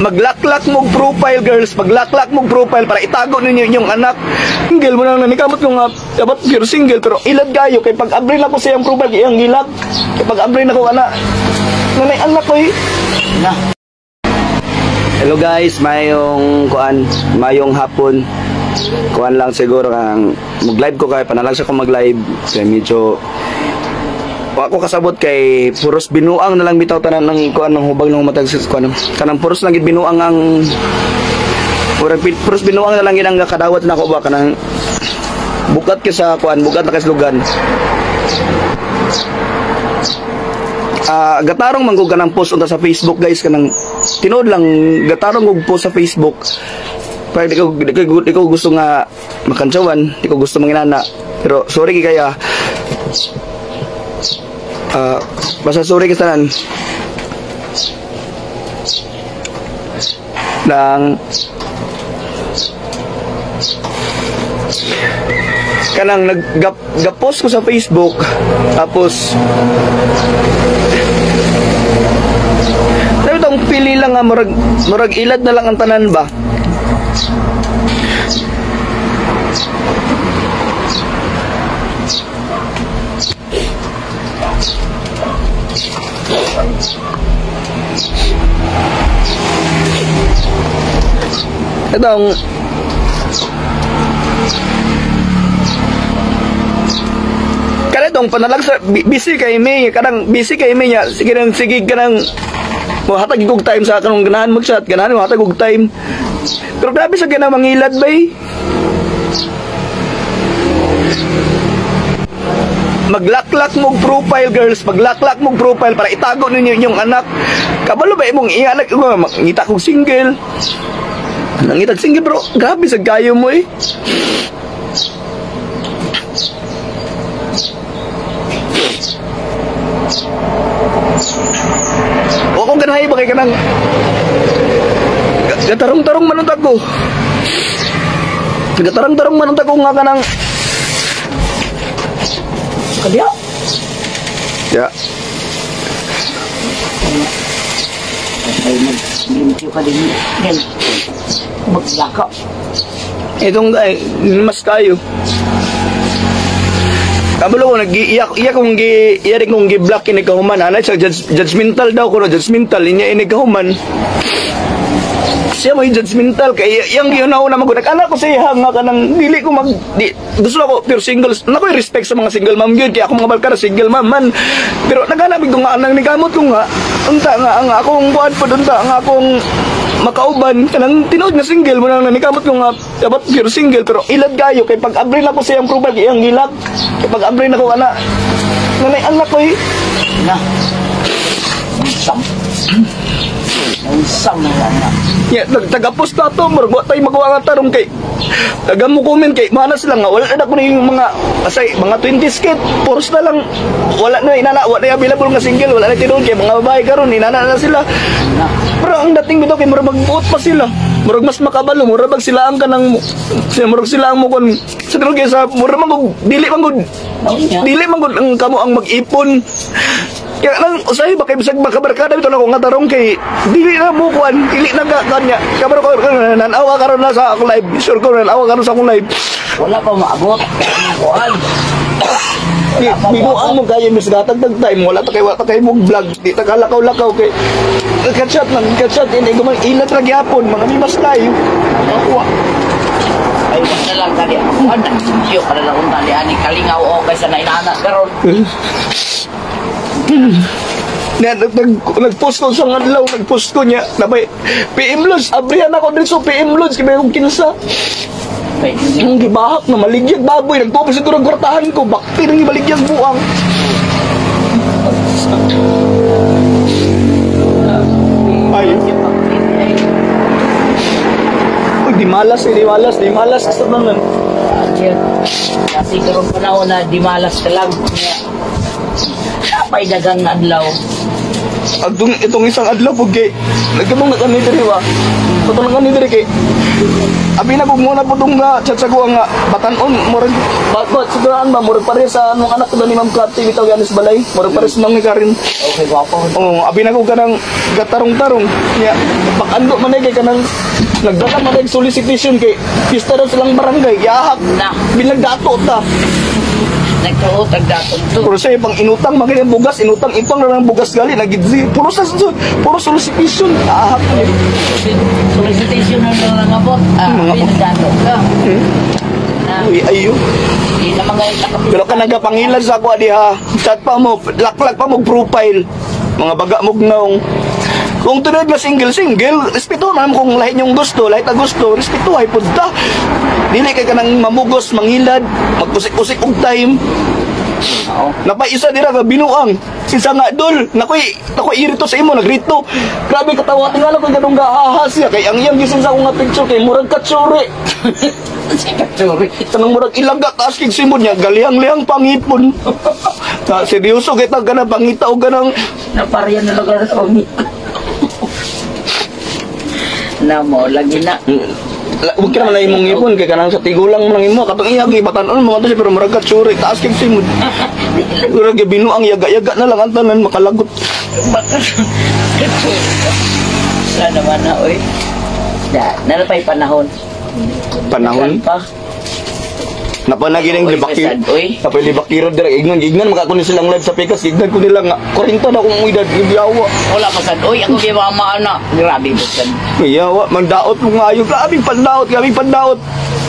Maglaklak mong profile, girls, maglaklak mong profile para itago ninyo inyong anak. Single mo nang nanikamot ko nga dapat pure single, pero ilad kayo kay pag abri na ko sa iyang profile, iyang gilak. Kay pag abri na ko ana nanay anak ko eh. Na. Hello guys, mayong kuan, mayong hapon. Kuan lang siguro ang mag-live ko kay panalang sa ko mag-live kay medyo wa ko kasabot kay puros binuang na lang bitaw tanan ng kuan ng hubag ng matag sa kuan kanang puros lang gid binuang ang murag puros binuang na lang gid ang kadawat nako ba kanang bukat kay sa kuan, bukat na kay slugan. Gatarong man ko kanang post unta sa Facebook guys, kanang tinuod lang gatarong og post sa Facebook. Pero di ko gusto nga makantsawan, di ko gusto manginana. Pero sorry kay kaya. Basta sorry kay tanan. Nang kanang nag-post ko sa Facebook, tapos sabi tong pili lang nga murag ilad na lang ang tanan ba. Itong kanitong panalag sa busy kay me, kanang busy kay me niya, sige nang sige kanang mohatag og time sa kanang ganahan mag-chat, ganahan mohatag og time. Pero grabe sa ganang mangilad bay. Maglaklak mong profile, girls, maglaklak mong profile para itago ninyo inyong anak. Kabalo ba imong ianak ngita kog single. Nangitag single bro, grabe sa gayo mo eh. O kung ganahay ba kay kanang gatarong-tarong man unta ko. Gatarong-tarong man unta ko nga kanang Kadya. Ya. Ay mag-limpyo ka din. Yan. Maglaka. Itong ay mas kayo. Kabalo ko nag-iyak iyak kong gi iya kong gi-block ini kahuman anay sa judgmental daw ko, judgmental inya ini kahuman. Siya may judgmental kay iyang giuna-una man ko nag-anak ko sa iya nga kanang dili ko mag di, gusto ako pure single. Nako respect sa mga single mom gyud kay ako mga balkara single mom man. Pero naghanap ko nga anang nikamot ko nga unta nga ang akong kuan pod unta ang akong makauban kanang tinuod nga single mo nang nanikamot ko nga dapat pure single, pero ilad kayo kay pag abri na ko sa iyang profile iyang gilak. Kay pag abri na ko ana nanay anak ko eh. Na. Sam. Sam na lang na. Ya, nagtagapos na to, murag wa tay magawa nga tarong kay taga mo comment kay mana sila nga wala na ko na yung mga asay mga 20 skate force na lang wala na inana, wala na available nga single, wala na tinuod kay mga babae karon inana na sila. Na. Pero ang dating bitaw kay murag magbuot pa sila. Murag mas makabalo, murag bag sila ang kanang murag sila ang mo kon sa tinuod kay sa murag man gud dili man gud dili man gud ang kamo ang mag-ipon. Kaya nang usahay ba kay bisag makabarkada bitaw nako nga tarong kay dili na mo kuan, dili na ka kanya. Kabaro ko nanawa karon na sa akong live. Sure ko nanawa karon sa akong live. Wala pa maabot. Kuan. Binuang mo kayo mis gatag tag time wala ta kay wala ta kay mong vlog, di ta kalakaw-lakaw kay katchat lang katchat ini guman ilat ra gyapon mga mimas tayo. Nakuha. Ay wala na lang kani. Kuan yo kada lang unta ni ani kalingaw o kaysa na inaana karon. Nga, nag-post ko sa adlaw, nag-post ko niya, nabay, PM Lods, abrihan ako dito, PM Lods, kaya kong kinsa. Ang gibahak na maligyag baboy, nagtuwa siguro ang kwartahan ko, bakti nang ibaligyag buang. Ay. Uy, di malas eh, di malas, di malas, sa tanan. Kasi karong panahon na di malas ka lang. Napay dagang adlaw. Agtong itong isang adlaw pug kay nagkatong na kami diri ba. Katong na kami diri kay abi na kog muna po tong nga chat sa kuha nga batanon murag bat siguraan ba murag pare sa anong anak ko ni Ma'am Cathy bitaw yan sa balay murag pare sa nang ni Karin. Okay, gwapo. Oh, abi na ko kanang gatarong-tarong nya pakando man kay kanang nagdala man ay solicitation kay pista daw silang barangay yahak Na. bilang dato ta. Nagtuot ang datong to. Puro siya pang inutang mga bugas inutang ipang na lang bugas gali nagidzi puro sa puro solicitation ahak ni. Solicitation na lang ang abot. Ah, Mga- pinagdato ka. Na, Uy, ayo. di na mga itakapit. Pero ka nagapangilan sa ako diha. Chat pa mo, laklak pa mo profile. Mga baga mo ngaong. Kung tunod na single single, respeto man kung lahi niyong gusto, lahi ta gusto, respeto ay pud ta. Dili kay kanang mamugos, mangilad, magkusik-usik og time. Oo. Napaisa dira ka binuang. Sinsa nga dol, nakoy nakoy irito sa imo nagrito. Grabe katawa tingala ko ganung gahaha siya kay ang iyang gisin sa akong nga picture kay murag katsuri. Sorry. Tanong murag ilaga taas kig simod niya galihang-lihang pangipon. Ta seryoso kay tag kana pangita og ganang Naparya na lugar sa umi. Na mo, lagi na. Huwag ka naman na imong ipon kay kanang sa tigulang mo lang imo katong iya gibatan-on mo to siya pero murag katsuri taas kig simod. Murag binuang yaga-yaga na lang ang tanan makalagot. Baka. Sana naman na, oy. Da, nalapay panahon. Panahon Pa. Napanagin ang Oy, libakir. kasad, oy. Napay libakiro dira ignan ignan makakuni silang live sa Pikas ignan ko nila nga 40 na akong edad giyawa. Wala pa sad. Oy, ako di mama ana. Grabe ba sad. Giyawa mandaot mo nga ayo grabe pandaot grabe pandaot.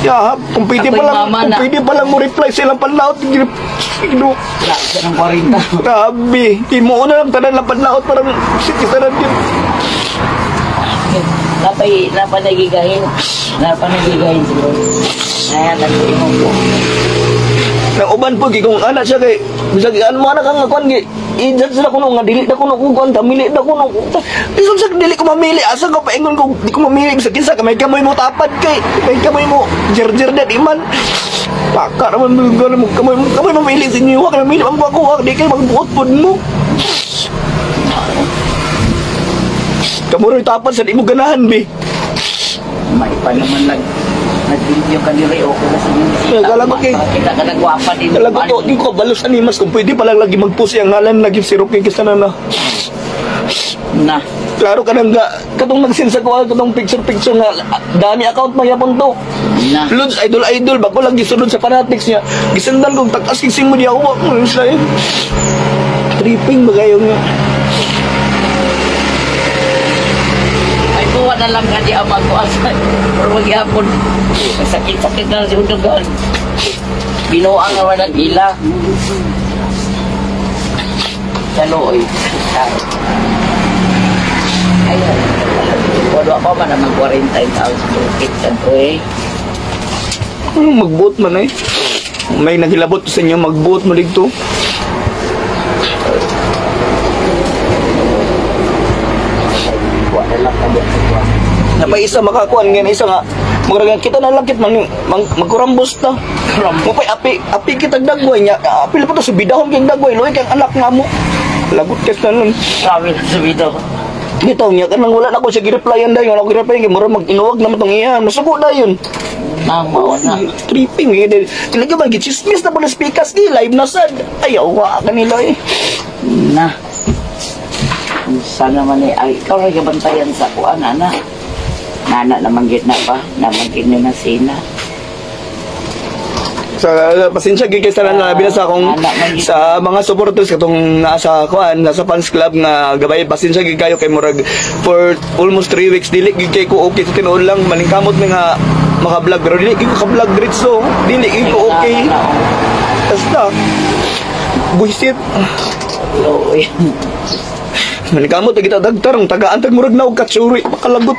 Ya, kung pwede Ako'y pa lang, mama kung na. pwede pa lang mo reply silang pandaot. Gino, Wala siya ng 40. grabe. Timuo na lang tanan lang pandaot parang shit tanan yun. Napay, napanagigahin. Napanagigahin siguro. Ayan, nag-imo ko. Nang uban po kung anak siya kay bisag ano mo anak ang kuan gi i-judge na kuno nga dili na kuno ko kuan tamili na kuno. Bisag sa dili ko mamili asa ka paingon ko di ko mamili bisag kinsa ka may kamoy mo tapad kay may kamoy mo jerjer na di man. Paka naman mo gano mo kamoy mo kamoy mamili sa inyo ka mamili ang ako di kay magbuot pod mo. Kamuroy tapad sa di mo ganahan bi. May pa naman nag-video ka ni Ray, okay na sa Ay, kala ko Kita ka nagwapa din. Talaga to, di ko balos ani mas kung pwede pa lang lagi mag-post ang ngalan lagi si Rocky kaysa na na. Na. Klaro ka nang ga, katong nag-send sa kuha, katong picture-picture nga, dami account magyapon to. Na. Lods, idol, idol, bako lang gisunod sa fanatics niya. Gisundan kong tag-as kig mo niya, ako mo yun siya eh. Tripping ba kayo nga? Ay, buwa na lang ka di ama ko asa. Pero magyapon. Sakit-sakit na si Udogan. Binuang nga walang ila. Sa looy. Ay, wala pa man ang 40,000 bukit sa eh. Anong magbuot man eh? May naghilabot sa inyo, magbuot mo dito. Wala lang ka di ako. Napay isa makakuan ngayon, isa nga, murag kita na lang kit, mang, mang, magkurambos ta. Mupay api, api kita dagway niya, apil pa to, subidahon kang dagway, luwi kang anak nga mo. Lagot ka sa nun. Sabi na sa bitaw. Bitaw niya, kanang wala na ko siya gireplyan dayon, wala ko gireplyan, kay mura mag-inuwag naman tong iya, nasuko na yun. Mama, wala. Tripping eh. Talaga ba, gichismis na po na speakers di, live na sad. Ay, awa kanila eh. Na. Sana man eh, ay, ikaw rin kabantayan sa kuan, ana. Nana naman gid na pa, naman gid na sina. Sa pasensya gid kay sa labi na sa akong sa mga supporters katong nasa kuan nasa fans club nga gabay pasensya gid kayo kay murag for almost 3 weeks dili gid kay ko okay sa tinuod lang maningkamot mi nga maka-vlog pero dili gid ko ka-vlog diretso dili gid ko okay basta buisit. Loy. Maningkamot kita dagtarong tagaan tag murag na og katsuri makalagot.